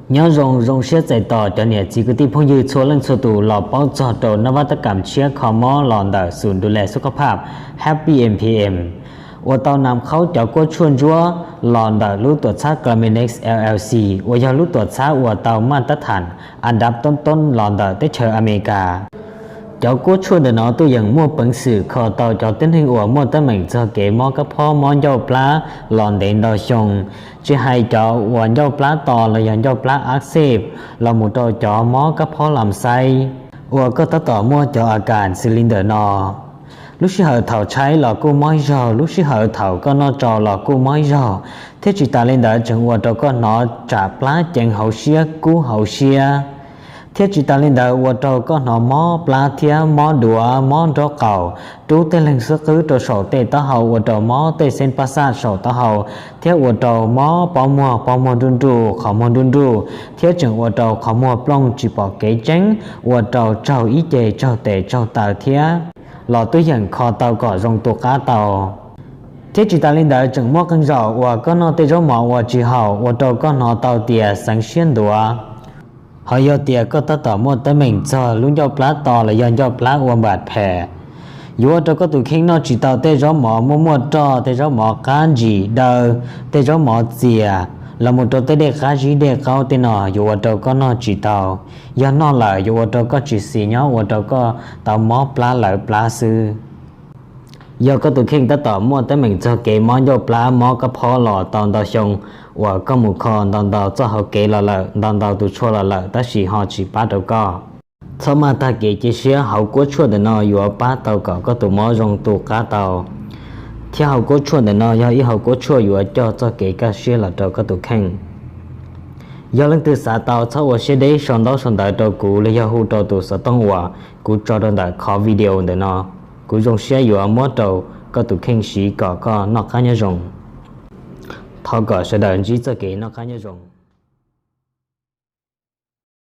Nyob zoo, zoo siab txais tos cov niam txiv kwv tij phooj ywg txhua leej txhua tus los paub txog rau nab vaj tab kam tshiab kho mob los ntawm xum du le xub kho phaj Happy M P M uas tau nam khaub cov kuab tshuaj ntsuab los ntawm lub tuam txhab Claminex L L C uas yog lub tuam txhab uas tau maj tab thas an dab toob toob los ntawm teb chaws Amelikas. Cov kuab tshuaj ntawm no tuaj yeem muaj peev xwm kho tau cov tib neeg uas muaj teeb meem txog kev mob kab phob mob ncauj plab los ntev ntau xyoo, tsis hais cov uas ncauj plab to los yog ncauj plab ab xej los mus rau cov mob kab phob lam xaib uas koj tab tom muaj cov a kas xws li ntawm no. Lub sij hawm thaum tshaib los kuj mob ib zaug, lub sij hawm thaum koj noj tsau los kuj mob ib zaug, thiab tsis tas li ntawd tseem ua rau koj hnov tsam plab ceev hauv siab kub hauv siab, thiab tsis tas li ntawd ua rau koj hnov mob plab thiab mob duav mob nraub qaum, rub tej leeg xub qwb rau saum tej taub hau ua rau mob tej xeeb pab xaj saum taub hau, thiab ua rau mob pob muag, pob muag nruj nruj, qhov muag nruj nruj, thiab tseem ua rau qhov muag plooj tsis pom kev tseeb, ua rau tsaug ib ce tsaug tes tsaug taw thiab los twb yeem kho tau kom zoo tu qab tau. Thiab tsis tas li ntawd tseem muaj qee zaum uas koj noj tej zaub mov uas tsis haum ua rau koj hnov tau tias xeev siab ntuav. Ho yog tias koj tab tom muaj teeb meem txog lub ncauj plab to los yog ncauj plab ua npam phem, yuav ua rau koj tus kheej noj tsis tau tej zaub mov muaj muaj roj, tej zaub mov qab ntsim daw, tej zaub mov txias, los mus rau tej dej qab zib dej qaub tej no yuav ua rau koj noj tsis tau. Yog noj lawm yuav ua rau koj tsis xis nyob, ua rau koj tau mob plab lawv plab xwb. Yog koj tus kheej tab tom muaj teeb meem txog kev mob ncauj plab mob kab phob los tau ntau xyoo, uas koj mus kho ntau ntau txoj hauv kev los lawm, ntau ntau tus tshuaj los lawm tab sis ho tsis pab rau koj, txhob maj tag kev cia siab, hauv kuab tshuaj ntawm no yuav pab tau kom koj tus mob zoo tu qab tau. Thiab hauv kuab tshuaj ntawm no yog ib hauv kuab tshuaj yuav coj txoj kev kaj siab los rau koj tus kheej. Yog leej twg xav tau txhob ua siab deb sau ntaub sau ntawv rau kuv los yog hu rau tus xov tooj uas kuv tso rau ntawm qhov video ntawm no. Kuv zoo siab yuav muab rau koj tus kheej siv kom koj noj qab nyob zoo. Thov kom sawv daws ntsib txoj kev noj qab nyob zoo.